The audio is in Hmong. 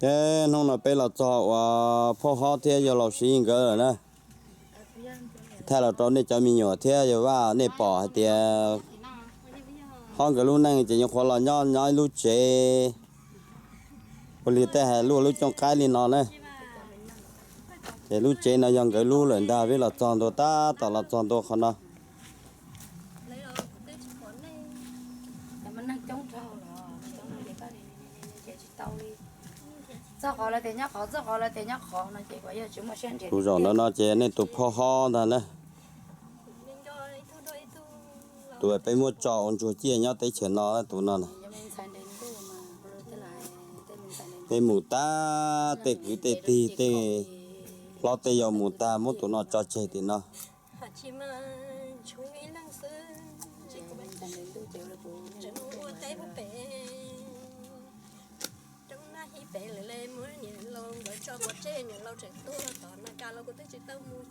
Ces hnub no peb los txog uas Phauj Hob thiab yawg Laus Siv nkawd lawm na. Thaij los rau nej cov me nyuam thiab yawg Vaj nej pom hais tias Hob nkawd lub neej ces nyuam qhuav los nyob nyob ib lub tsev, ua li tej hais luaj lub cooj qaib li no na. Ces lub tsev no yog nkawd lub lawm ntag, peb los txog ntua tab tom los txog ntua qhov no. Tus zaum ntawd no ces nej tus Phauj Hob ntag na. Tus peb muab tso ua ntsuag ciaj nyob teb chaws no tus no na. Tej mus tag, tej kwv tej tij tej hlob tej yau mus tag, muab tus no tso tseg tim no. Tseem ua teb pem roob nab hib pem lawm le, muab niam laus nkawd tso pov tseg, niam laus tseem tuag tom no, cas los kuv twb tsis tau mus